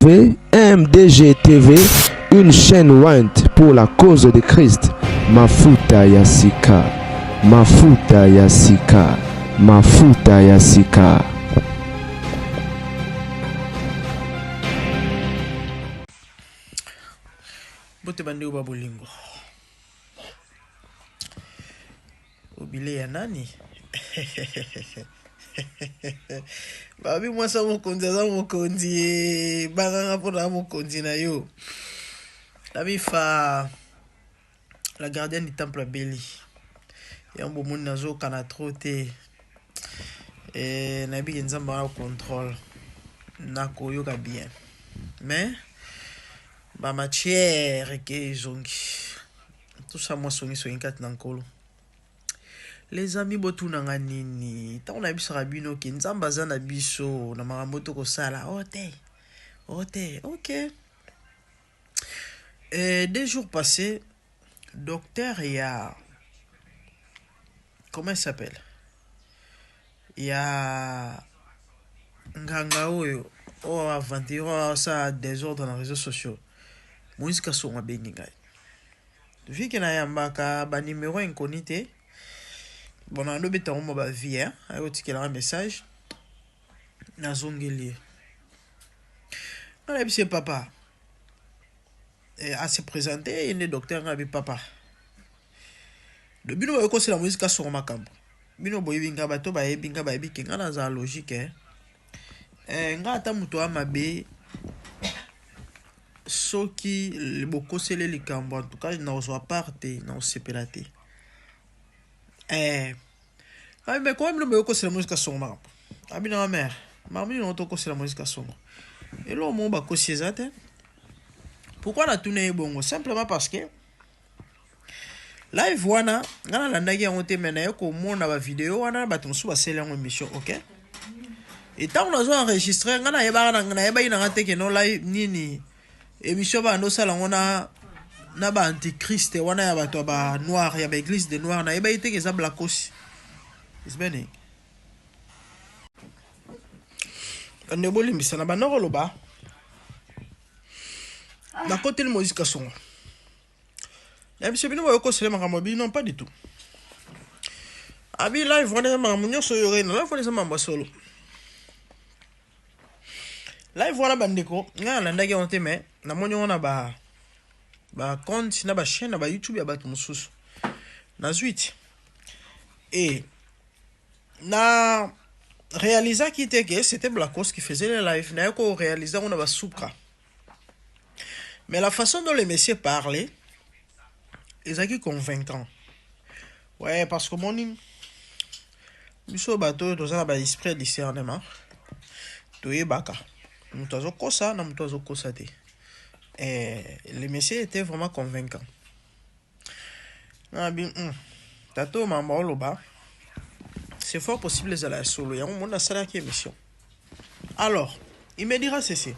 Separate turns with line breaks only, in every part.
MDG TV, une chaîne ointe pour la cause de Christ. Mafuta ya sika, mafuta ya sika, mafuta ya sika.
Mbote bandeko ba bolingo. Obile ya nani? Babi mwasi ya mokonzi aza mokonzi ye banganga mpo na mokonzi na yo. Nabi fa la gardienne du temple abeli. Yango bomoni nazokana trop te. Eh, nayebi ke Nzambe aza contrôle. Nakoyoka bien. Mais ba matière eke ezongi. Tosa mwa songisongi kati na Nkolo. Les amis, botuna nga nini? Ntango nayebisaka bino ke Nzambe aza na biso na makambo tokosala. Oh te, oh te, ok. Eh, 2 jours passés, docteur ya comment il s'appelle? Ya nganga oyo oyo aventure oyo asala désordre na réseaux sociaux. Moïse Kasongo abengi ngai. Vu que nayambaka ba numéro inconnu te, bon nando beta ngo ba vie hein, ayo tikelaka message nazongeli ye. Nga nayebisi ye papa, eh, a se présenter ye nde docteur nga abi papa. Do bino boye kosela Moïse Kasongo makambo. Bino boyebi nga bato bayebi nga bayebi ke nga nazala logique hein. Eh, nga ata moto ya mabe soki bokoseli likambo en tout cas nakozwa part te nakosepela te eh mais comment bino boye kosela Moïse Kasongo makambo abi nanga mare makambo nini tokosela Moïse Kasongo eloko moko bakosi eza te. Pourquoi natuna ye bongo? Simplement parce que live wana nga nalandaki yango te, mais naye komona bavideo wana bato mosusu basali yango émission. Ok, et ntango nazo enregistre nga nayebaka nayebaki nanga te ke no live nini émission banda osala yango na ba antichrist wana ya bato ya ba noir ya ba église de noir. Nayebaki te ke eza blakosi isbene bande bolimbisa na banda koloba nakoteli Moïse Kasongo na biso bino boyokosele makambo bino. Pas du tout. Abi live wana eza makambo nyonso oyo na live wana eza makambo ya solo. Live wana bandeko ngai nalandaki yango te, mais namoni yango na ba compte na bachaîne na baYouTube ya bato mosusu. Nazwi ti e na réalisaki te ke c'était Blacos qui faisait le live. Naye ko réaliser yango na basuka, mais la façon dont le monsieur parlait ezalaki convaincant. Ouais, parce que omoni biso bato oyo toza na baesprit ya discernement, toyebaka moto azokosa na moto azokosa te. Eh, le monsieur était vraiment convaincant. Nabi tata oyo makambo aoloba c'est fort possible ezala ya solo. Yango moni nasalaki émission. Alors il me dira ceci: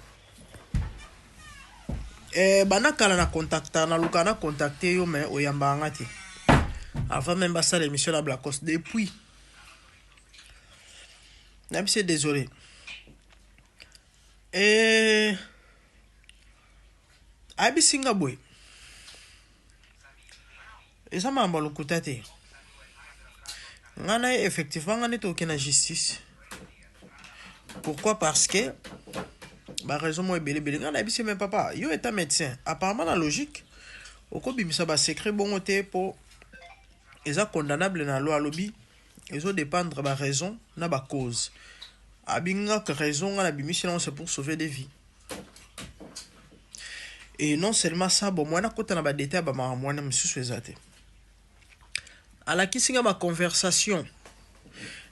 eh, banda kala na contacta naluka na contacte yo, mais oyambaka nga te avant même basala émission na Blacos. Depuis nayebi, désolé. Eh, ayebisi nga boye eza makambo ya lokuta te. Nga na ye effectivement nga nde tokokende na justice. Pourquoi? Parce que baraison moko ebele ebele. Nga nayebisi: mais papa, yo eta médecin, apparemment na logique okobimisa basecret bongo te mpo eza condamnable na loi. Alobi ezodépendre baraison na bacause. Abingaka raison nga nabimisi nango, c'est pour sauver des vies. Et non seulement ça, bon, mwana kota na badétail ya bamakambo wana mosusu eza te. Alakisi nga baconversation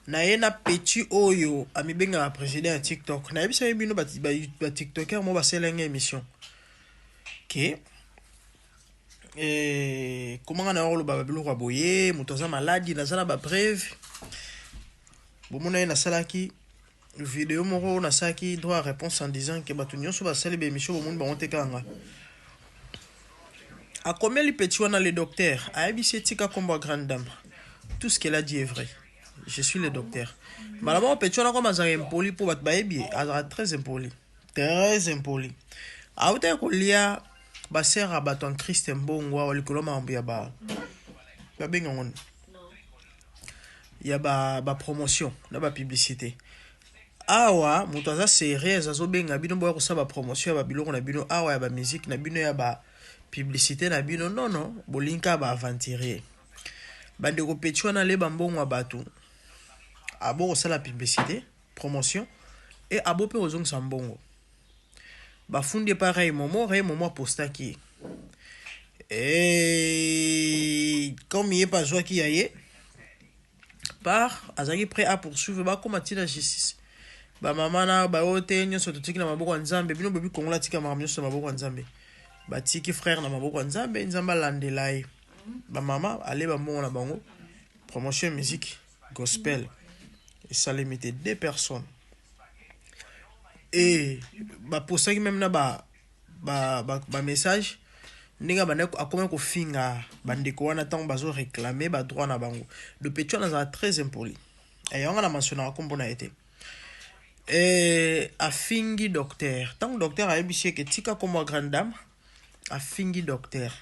na ye na petit oyo amibengaka président ya TikTok. Nayebisaki bino batiktoker mo basala nga émission ke eh, komanga na koloba babiloko ya boye moto aza maladi naza na bapreuve. Bomona ye nasalaki video moko, nasalaki droit à réponse en disant ke bato nyonso basali baémission bomoni bango te kaka nga. Akomeli petit wana le docteur, ayebisi etika nkombo ya grande dame, tout ce qu'elle a dit est vrai, je suis le docteur. Mbala moko petit wana koma azalaka impoli mpo bato bayebi ye azalaka très impoli. Très impoli. Awutaki kolia ba sœur ya bato en Christ mbongo awa likolo makambo ya ba babenga ngo ya ba ba promotion na ba publicité. Awa moto aza sérieuse azobenga bino boya kosala ba promotion ya ba biloko na bino awa ya ba musique na bino ya ba publicité na bino non non bolingi kaka ba aventurier. Bandeko petit wana aleba mbongo ya bato abo kosala publicité promotion et abo mpe kozongisa mbongo. Bafundi epa Ray Momo, Ray Momo apostaki ye. Et comme ye mpe azwaki ya ye part, azalaki prêt à poursuivre, bakóma ntina justice. Bamama na bayo te, nyonso totiki na maboko ya Nzambe. Bino boyebi Kongola atika makambo nyonso na maboko ya Nzambe. Batiki frère na maboko ya Nzambe, Nzambe alandela ye. Bamama aleba mbongo na bango, promotion musique gospel esalemi te, deux personnes. E bapostaki même na ba message ndenge abandaki akomaki kofinga bandeko wana ntango bazoréclame badroit na bango. Le petit wana azala très impoli, yango na mentionnaka nkombo na ye te. E afingi docteur ntango docteur ayebisi eke tika nkombo ya grande dame. Afingi docteur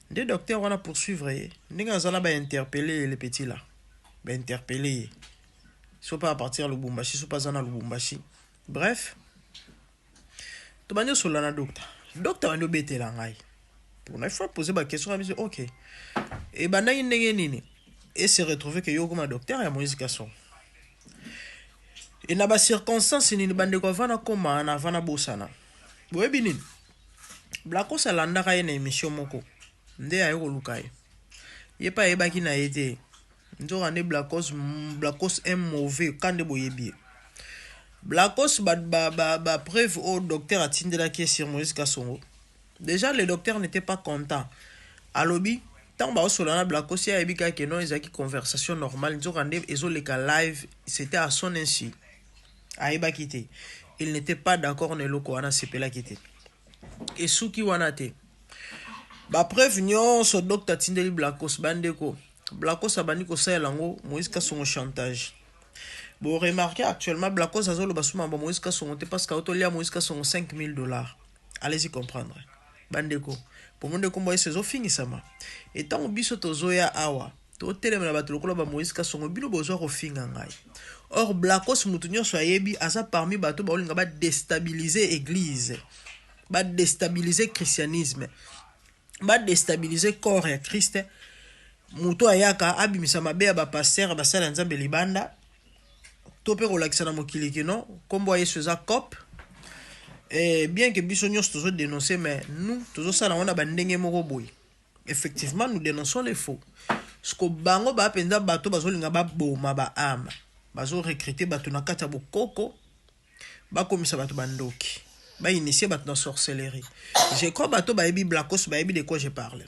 nde docteur wana poursuivre ye ndenge aza na bainterpele ye. Le petit là, bainterpele ye so mpe à partir ya Lubumbashi, so mpe aza na Lubumbashi. Bref, tobandi osolola na docteur. Docteur bandi obetela ngai pour fois poser baquestion na biso. Ok, ebandaki ndenge nini e se retrouve ke yo okoma docteur ya Moïse Kasongo e na bacirconstance nini? Bandeko, avant nakoma na avant nabosana, boyebi nini? Blakos alandaka ye na émission moko nde aye koluka ye. Ye mpe ayebaki na ye te, nzoka nde Blakos, Blakos un mauvais ka nde boyebi ye. Blakos, bapreuve ba, ba, ba oyo docteur atindelaki ye sur Moïse Kasongo, déjà le docteur n'était pas content. Alobi ntango baosola na Blakos, ye ayebi kaka ke non, ezalaki conversation normale, nzoka nde ezoleka live, c'était à son insu, ayebaki te. Il n'était pas d'accord na eloko wana, asepelaki te. Esuki wana te, bapreuve nyonso docteur atindeli Blakos, bandeko, Blakos abandi kosalela yango Moïse Kasongo chantage. Boremarke, actuellement Blakos azoloba suma ba Moïse Kasongo te parce que aotolia Moïse Kasongo 5000 $. Allez-y comprendre, bandeko, po nde kombo Yesu ezofingisama. Etango biso tozoya awa, totelemela bato lokola ba Moïse Kasongo, bino bozwa kofinga ngai. Or Blakos, motu nyonso ayebi, aza parmi bato baolinga badestabilize église, badestabilize christianisme, badestabilize corps ya Christ. Moto ayaka abimisa mabe ya bapasteur, basala ya Nzambe libanda, to mpe kolakisa na mokili kino nkombo ya Yesu eza cop. Eh, bien que biso nyonso tozodénonce, mais nous tozosala yango na bandenge moko boye. Effectivement, nous dénonçons les faux ceke bango baa mpenza bato bazolinga baboma baâme, bazorecrute bato na kati ya bokoko, bakomisa bato bandoki, bainitie bato na sorcellerie. Je crois bato bayebi Blakos, bayebi de quoi je parle.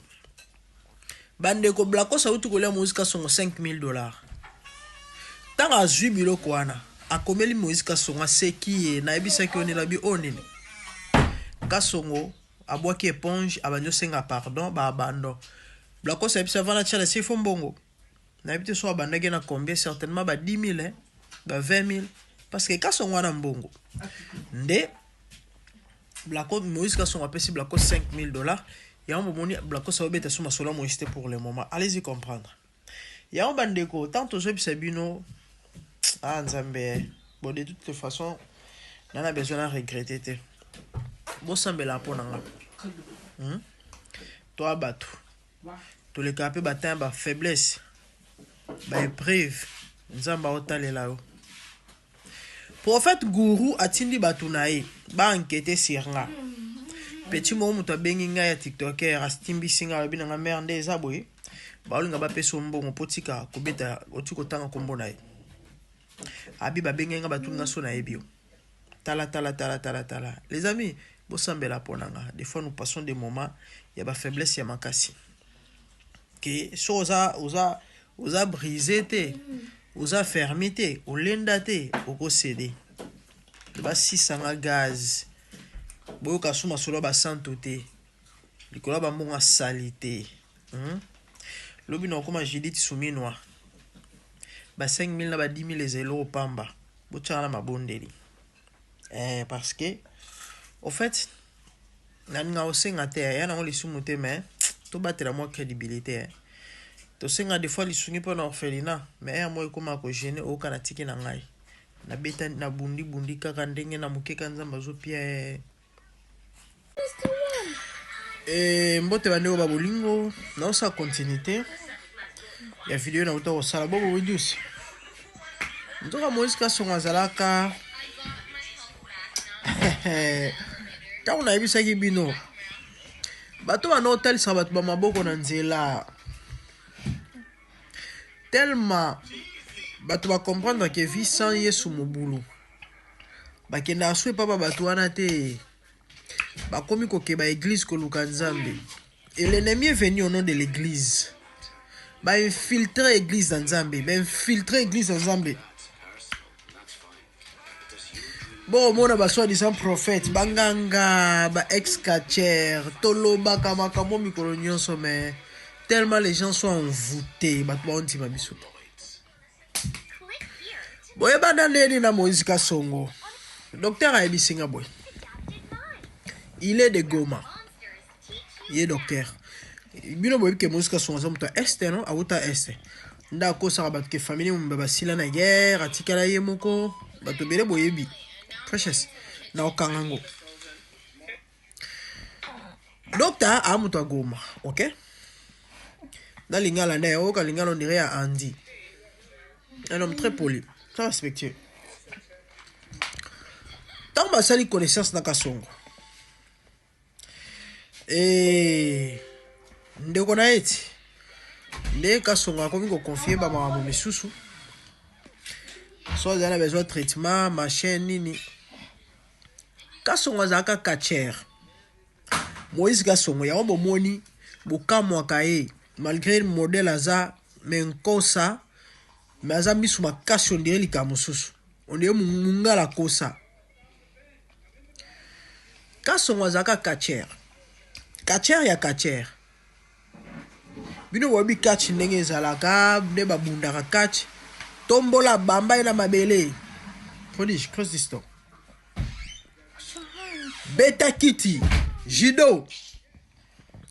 Bandeko, Blakos auti kolia Moïse Kasongo 5000 $. Ntango azwi biloko wana, akomeli Moïse Kasongo, aseki ye. Nayebisaki yo nini? Abi oyo nini? Kasongo abwaki éponge, abandi osenga pardon, baabandon. Blakos ayebisi avant natia na se fo mbongo, nayebi te so abandaki na combien, certainement ba 10 000, hein, ba 20 000, parce que Kasongo wana mbongo nde Blako. Moïse Kasongo apesi Blako 5000 $. Yango bomoni Blakos aobeta so masolo ya Moïse te pour le moment. Allez-y comprendre yango, bandeko. Tant tozoyebisa bino, ah Nzambe. Bon, de toute façon nana besoin na regretter te. Bosambela mpo na nga, Toa bato tolekaka mpe batin, bafaiblesse, baépreuve, Nzambe aotalela yo. Prophète gourou atindi bato na ye baenquête sur nga. Petit moko, moto abengi ngai ya tiktoker, atimbisi ngai, alobi na nga: "Mare, nde eza boye, baolinga bapesa yo mbongo mpo tika kobeta, oti kotanga nkombo na ye." Abi babengi nga, batuni nga so nayebi yo. Tala, tala, tala, tala, tala. Les amis, bosambela mpo na nga. Des fois nous passons des moments ya bafaiblesse ya makasi ke so oza oza oza brisé te, oza fermi te, olenda te, okosede basisanga gaz. Boyoka so masolo ya basanto te likolo ya bambongo asali te, Lobi na okóma Judith Suminwa, ba 5000 na ba 10 000 eza eloko pamba. Botyaka na mabondeli. Eh, parce que au fait nalinga kosenga te ya nango lisumu te mais tobatela mwa crédibilité eh. Tosenga des fois lisungi mpo na orphelinat mais ya moko ekóma kogêner, oyoka na tiki na ngai nabeta nabundi bundi kaka ndenge na mokeka Nzambe azopia eh. E, mbote bandeko ba bolingo, naosala continuité ya video nauta kosala bobo widius. Nzoka Moïse Kasongo azalaka ntango nayebisaki bino bato bana otalisaka bato bamaboko na nzela, tellement bato bacomprendre ke vie sans Yesu mobulu, bakendaka so epa ba bato wana te, bakomi kokeba église koluka Nzambe. Et l'ennemi est venu au nom de l'église, bainfiltre église na Nzambe, bainfiltre église na Nzambe. Bokomona basoi-disant prophète, banganga, ba ex-catcheur. Tolobaka makambo mikolo nyonso, mais tellement les gens sont envoûtés, bato baondima biso. Boyebana ndeni na Moïse Kasongo. Docteur ayebisi nga boye, il est de Goma, ye docteur. Bino boyebi ke Moïse Kasongo aza moto ya Est, no awuta Est, nde akosaka bato ke famille momba basila na guerre, atikala ye moko. Bato ebele boyebi Precious na okanga ngo. Docteur aa moto ya Goma, ok, na lingala nde oyoka lingala on dirait ya Andy, un homme très poli, très respectueux. Ntango basali connaissance na Kasongo e ndeko na ye ti nde Kasongo akomi koconfier bamakambo misusu, so azali na besoin traitement machin nini. Kasongo azalaka catcheur, Moïse Kasongo. Yango bomoni bokamwaka ye, malgré modèle aza me nkosa, me aza misu makasi, on dirait likambo mosusu, on dirait mungala kosa. Kasongo azalaka catcheur, catcheur ya catcheur. Bino boyebi catch ndenge ezalaka, nde babundaka catch, tombola bamba ye na mabele. Prodige, cross this door, beta kiti, judo.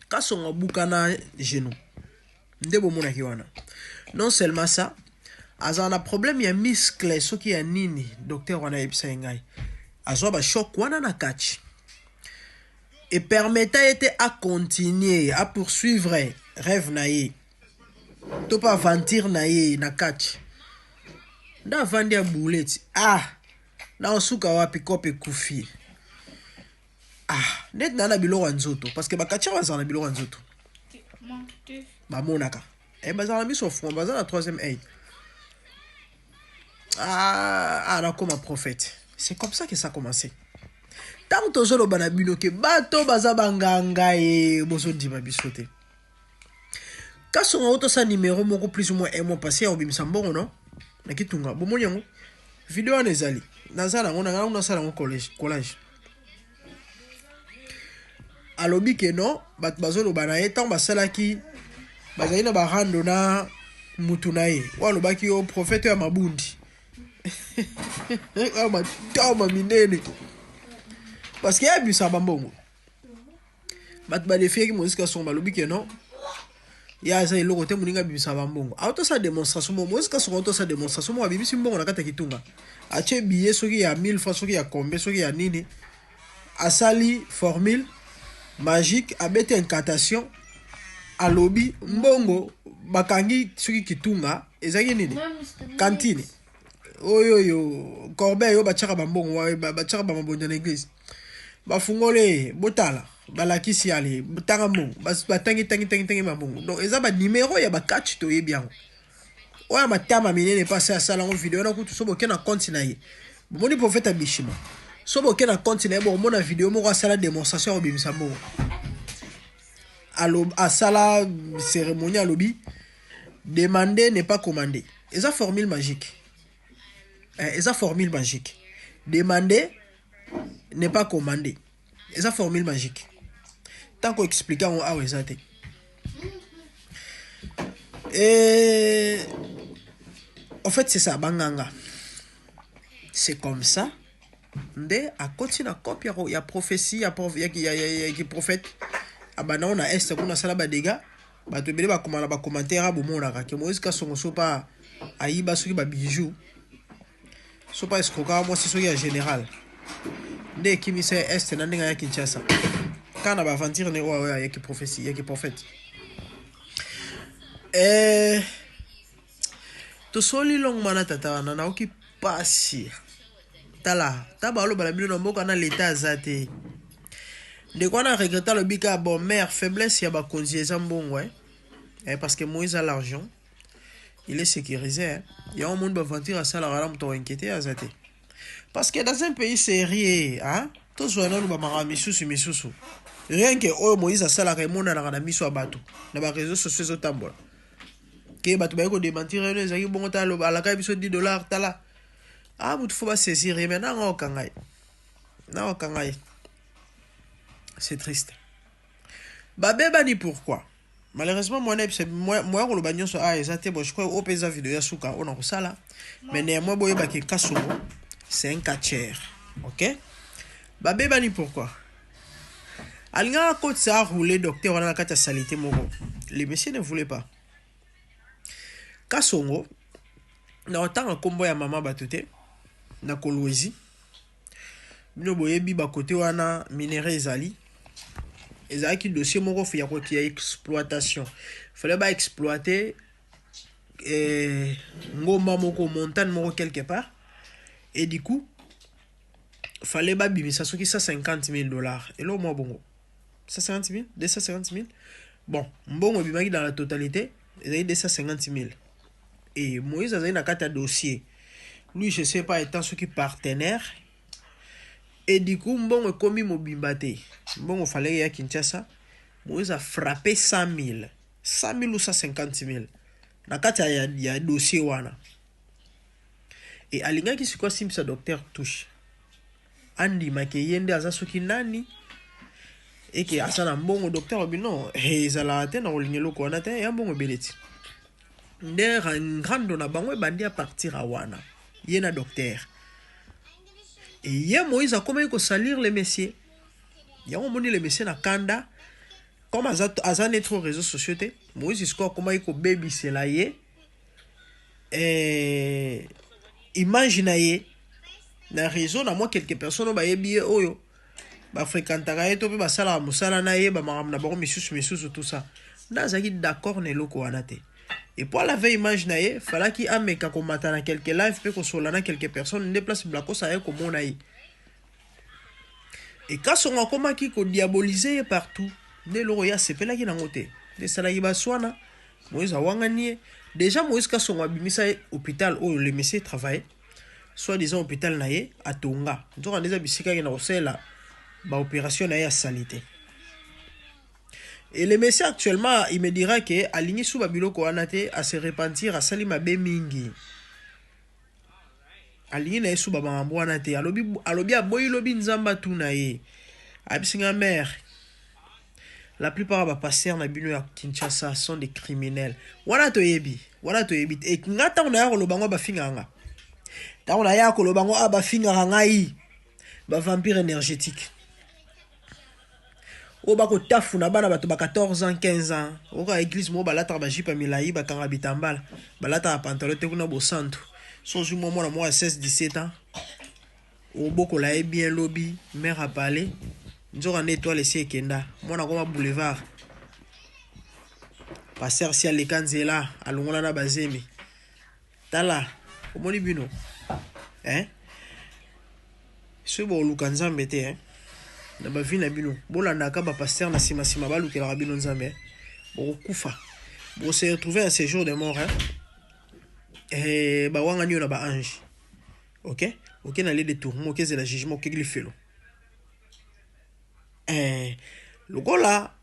Kasongo abuka na genou nde bomonaki wana. Non seulement ça, azala na problème ya muscle soki ya nini. Docteur wana ayebisa ye ngai azwa bachoc wana na catch, epermettre ye te acontinue apoursuivre rêve na ye to mpe aventure na ye na catch. Nde avandi ya buleti, ah, na osuka wapi? Kope ekufi. Ah, neti naa na biloko ya nzoto, parce que bacatcheurs bazala na biloko ya nzoto, bamonaka e bazala na miso front, baza na troisième œil. Ah, ah, nakoma prophète. C'est comme ça que ça a commencé. Ntango tozoloba na bino ke bato baza banganga ye, bozondima biso te. Kasongo ngo tosala numéro moko plus ou moins un mois passé ya kobimisa mbongo no na kitunga. Bomoni yango, video wana ezali, naza nango na ngai, nasala yango collage. Alobi ke non, bato bazoloba na ye ntango basalaki, bazali na barando na mutu na ye oyo alobaki yo prophète ya mabundi oyo matoma minene, parce que ye abimisa bambongo. Bato badéfiaki Moïse Kasongo, balobi ke non, ye aza eloko te, moninga abimisa bambongo. Aotosala démonstration moko, Moïse Kasongo aotosala démonstration moko, abimisi mbongo na kati ya kitunga, atie billet soki ya 1000 francs, soki ya combien, soki ya nini, asali formule magique, abeti incantation, alobi mbongo bakangi soki kitunga ezalaki nini, kantine oyo oyo corbeille oyo batiaka bambongo, batiaka bamabonza na église, bafungoli, botala, balakisi, ale tanga mbongo, batangi tangi tangi tangi bambongo. Donc eza banimero ya bacatch, toyebi yango. Oyo ya matama minene mpasi asala yango video wana kutu. So boke na compte na ye, bomoni prophète Abishima, so boke na compte na ye, bokomona video moko asala démonstration ya kobimisa mbongo. Asala cérémonie, alobi: "Demander n'est pas commander." Eza formule magique eh, eza formule magique. "Demander n'est pas commander" eza formule magique. Tant koexpliquer yango awa eza te. Et en fait, c'est ça, banganga, c'est comme ça. Nde akoti na cope ya, ya prophetie ya, prof, ya, ya, ya, ya, ya prophète abanda ngo na est kuna asala ba dégâts bato ebele bakoma na bacommentaire abomonaka ke Moïse Kasongo so pa ayiba soki ba bijoux so pa escrokaka mwasi soki ya général nde ekimisa ye est na ndenge ya Kinshasa kaka na baaventure ne oyo ya kiprophetie ya kiprophète. Eh, tosoli longma na tata wana naoki pasi tala ta baloba na bino na mboka na leta aza te ndeko wana regrette alobi kaka bon mare faiblesse ya bakonzi eza mbongo eh? Eh, parce que Moïse a l'argent, il est sécurisé, eh? Yango omoni baventure asalaka na moto akoinquiete aza te parce que dans un pays sérieux, hein? Tozwa nanu bamakambo misusu misusu, rien que oyo Moïse asalaka emonanaka na miso ya bato na bareseau sociaux ezotambola ke bato baye kodémentir eno ezalaki bongo. Tala, alakaki biso 10 $. Tala, ah, mutu fo basaisir ye me nanga okanga ye, na okanga ye. C'est triste, babebani. Pourquoi? Malheureusement, mwana yebisa moya koloba nyonso a eza te. Bon, je crois oyo mpe eza video ya suka oyo na kosala, mais néanmoins boyebaki Kasongo, c'est un catcheur, ok? Babebani pourquoi? Alingaka akotisa aroule docteur wana na kati ya saleté moko. Le monsieur ne voulait pas. Kasongo, na kotanga nkombo ya mama bato te, na Kolwezi, bino boyebi bakote wana minerai ezali. Ezalaki dossier moko ya koki ya exploitation, fallait baexploite ngomba moko, montagne moko quelque part, et du coup fallait babimisa soki 150 000 $, eloko mwa bongo, 150 000, 250 000. Bon, mbongo ebimaki dans la totalité ezali 250 000 et Moïse azali na kati ya dossier, lui, je sais pas, étant soki partenaire. Et du coup mbongo ekomi mobimba te. Mbongo fallait ya Kinshasa, Moïse a frappé 100 000, 100 000 ou 150 000 na kati ya dossier wana. E alingaki sikoyo asimbisa docteur touche, andimaki ye nde aza soki nani eke aza na mbongo. Docteur alobi non, ezalaka te, na kolinga eloko wana te ya mbongo ebele ti. Nde ngando na bango ebandi à partir ya wana, ye na docteur. E ye Moïse akomaki kosalir le monsieur. Yango omoni le monsieur na kanda, comme aza ne trop réseaux sociaux te. Moïse sikoyo akomaki kobebisela ye image na ye na réseau na mwa quelques personnes oyo bayebi ye, oyo bafréquentaka ye to mpe basalaka mosala na ye, bamakambo na bango misusu misusu, tout ça. Nde azalaki d'accord na eloko wana te. Et po alave image na ye, falaki ameka komata na quelque live mpe kosola na quelques personnes. Nde place Blakosa aye komona ye e Kasongo akomaki kodiabolize ye partout. Nde eloko ye asepelaki nango te, nde esalaki baswana. Moïse awangani ye déjà. Moïse Kasongo abimisa ye hôpital oyo le monsieur travaille, soit disant hôpital na ye atonga, nzoka nde eza bisika akenda kosalela baopération na ye ya saleté. Et le monsieur actuellement, il me dira ke alingi su babiloko wana te, ase repentir, asali mabe mingi, alingi na ye su bamakambo wana te. Alobi, alobi aboyi lobi Nzambe atuna ye. Ayebisi nga: "Mare, la plupart ya bapasteur na bino ya Kinshasa sont des criminels." Wana toyebi, wana toyebi te. E nga ntango naya koloba ngo, bafingaka nga. Ntango naya koloba ngo, a bafingaka ngai bavampire énergétique oyo bakotafuna bana bato ba 14 ans, 15 ans. Oyoka église moko balataka bajupe ya milai, bakanga bitambala, balataka pantalon te kuna. Bosantu so ozwi mwa mwana moko ya 16, 17 ans, obokola ye bien, lobi mare apale, nzoka nde étoile esi ekenda. Mwana akoma boulevard, pasteur si aleka nzela, alongola na bazemi. Tala, omoni bino, hein? Soki boluka Nzambe te, hein? Na bavie na bino bolandaka bapasteur na nsima nsima, balukelaka bino Nzambe, bokokufa, bose retrouver un séjour de mort, hein? Eh, bawangani yo na baange, ok, oke na lieu de tourment, okezela jugement, okeki lifelo. Eh, lokola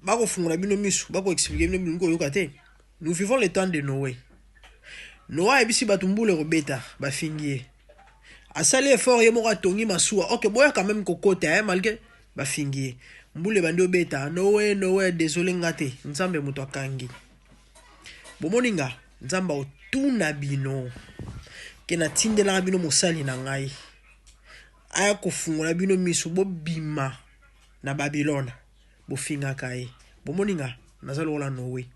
bakofungola bino miso, bakoexplike bino, bilingi koyoka te. Nous vivons le temps de Noé. Noé ayebisi bato mbula ekobeta, bafingi ye. Asali effort ye moko, atongi masuwa, ok, boya quand même kokota, eh, malgré bafingi ye. Mbula ebandi obeta. Noé, Noé, désolé, nga te, Nzambe moto akangi. Bomoni nga, Nzambe aotuna bino ke natindelaka bino mosali na ngai. aya kofungola bino miso bobima na Babylone bofingaka ye bomoni nga naza lokola Noe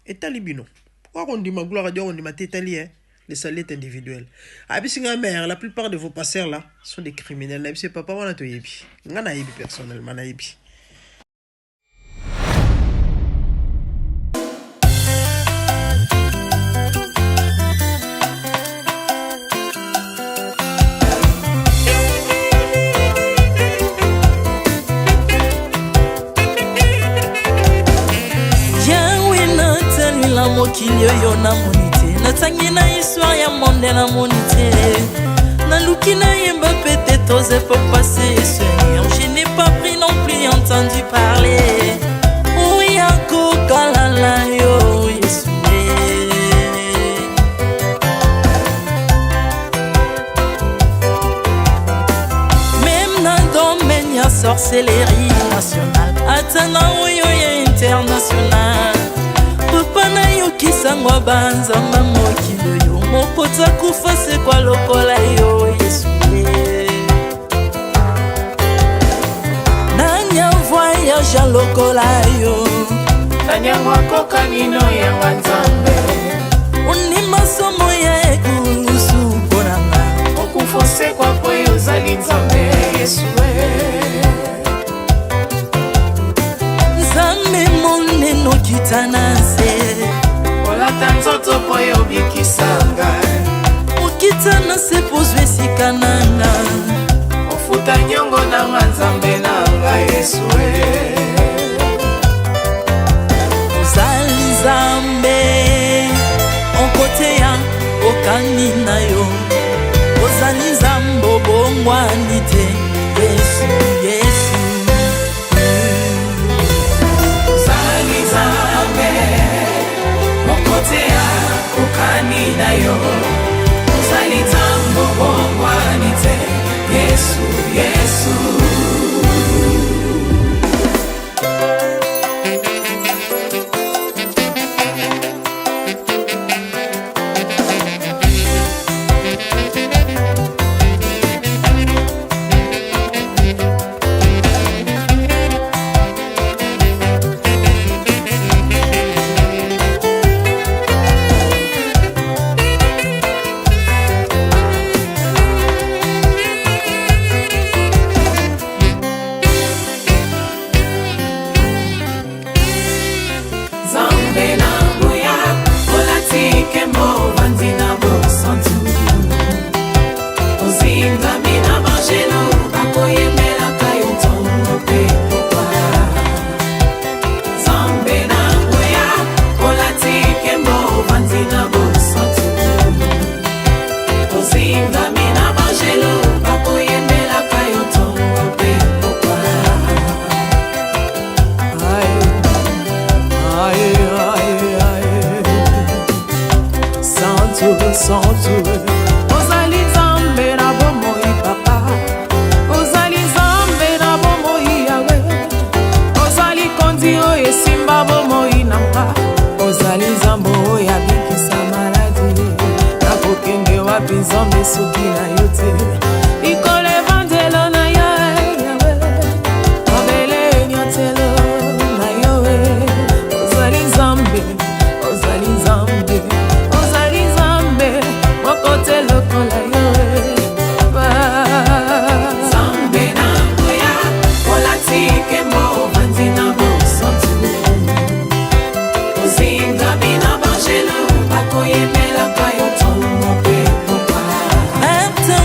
etali bino oyo akondima gloire à Dieu akondima te etali ye le salut est individuel ayebisi nga mère la plupart de vos pasteurs là sont des criminels nayebisi papa wana toyebi nga nayebi personnellement nayebi.
Mokili oyo namoni te, natangi na histoire ya monde namoni te, naluki nayemba peut-être aux époques passées. Seigneur, je n'ai pas pris non plus entendu parler oya kokalala yo Yesu. Même na domaine ya sorcellerie nationale, ata na oyo ya international, papa nayokisango banzamba mokili oyo moko akufa sekwa lokola yo Yesu. Nani avoyage lokola yo?
Nani yango akokani no yanga Nzambe?
Ondima somo ya ekulusu mpo na nga.
Okufa osekwa po yo ozali Nzambe Yesu.
Nzambe monene okita na nse,
olata nzoto po yo obikisa ngai.
Okita na se po ozwa esika na nga.
Ofuta nyongo na nga Nzambe na ngai Yesu.
Ozali Nzambe okoteya okani na yo, ozali Nzambe obongwani te Yesu, Yesu.
Ozali Nzambe okoteya okani na yo, ozali Nzambe obongwani te Yesu, Yesu. Nzambe na nguya olati nkembo, ovandi na bosantu, ozingami na banjelu bakoyembelaka yo ntongo mpe pokwa. Nzambe na nguya olati nkembo, ovandi na bosantu, ozingami na banjelu bakoyembelaka yo ntongo mpe pokwa.
Aïe, aïe, aïe, aïe. Santu, santu. Ozali Nzambe na bomoi papa, ozali Nzambe na bomoi yawe, ozali kondi oyo esimba bomoi na nga, ozali Nzambe oyo abikisa maladi. Nakokende wapi Nzambe soki na yo te? Likolo evandelo na yo yawe, mabele enyatelo na yo. Ozali Nzambe, ozali Nzambe, ozali Nzambe moko te lokola yo papa.
Nzambe na nguya olati nkembo, ovandi na bosantu, ozingami na banjelu bakoyembelaka yo ntongo mpe pokwa.
Ata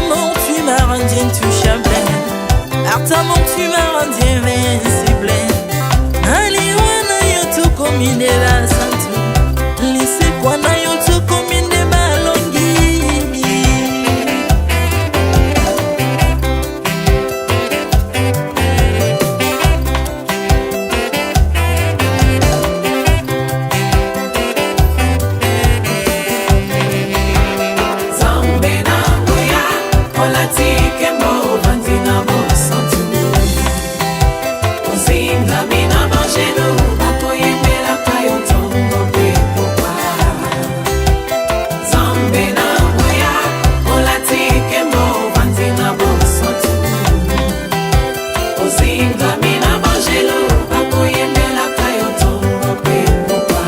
Ozingami na bangelo bakoyembelaka yo ntongo mpe pokwa.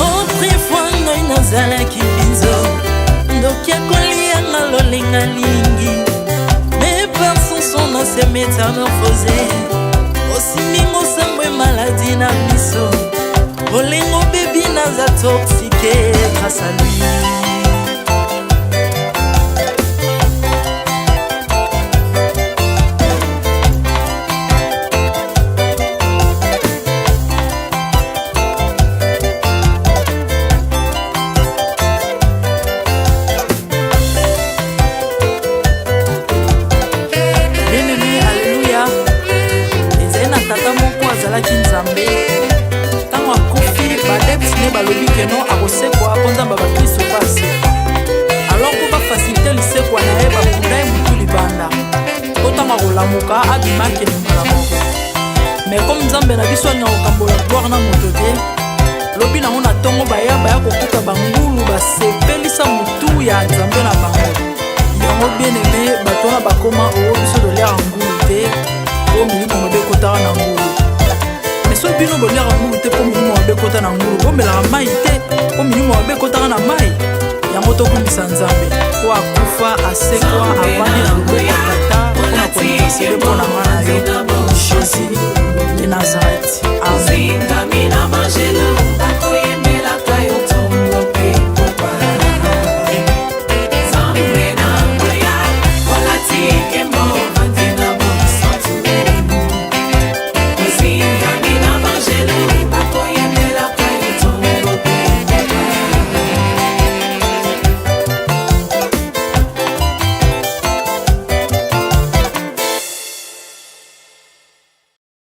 Autrefois ngai nazalaki binzo, ndoki akolianga lolenga lingi, mais par son son na se métamorphose, osimbi ngosambo maladi na miso, bolingo bebi naza toxique grâce à lui. Bien-aimé, alleluya. Ezali na tata moko azalaki Nzambe. Ntango akufi, baadepte ne balobi keno akosekwa mpo Nzambe ya bakristo mpe asekwa. Alors mpo bafacilite lisekwa na ye, bakunda ye motu libanda mpo ntango akolamuka abima akende mbala moko. Mais comme Nzambe na biso alingaka kokambola gloire na moto te, lobi nango na ntongo baya baya kokuta bangulu basepelisa motu ya Nzambe na bango. Yango bien aimé, bato wana bakoma oo biso toliaka ngulu te mpo milimo mabe ekotaka na ngulu. Mais soki bino boliaka ngulu te mpo milimo mabe ekota na ngulu, bomelaka mai te mpo milimo mabe ekotaka na mai. Yango tokumisa Nzambe po akufa, asekwa, avandi na loboko ya Tata mpona kointercede mpo na nga na yo.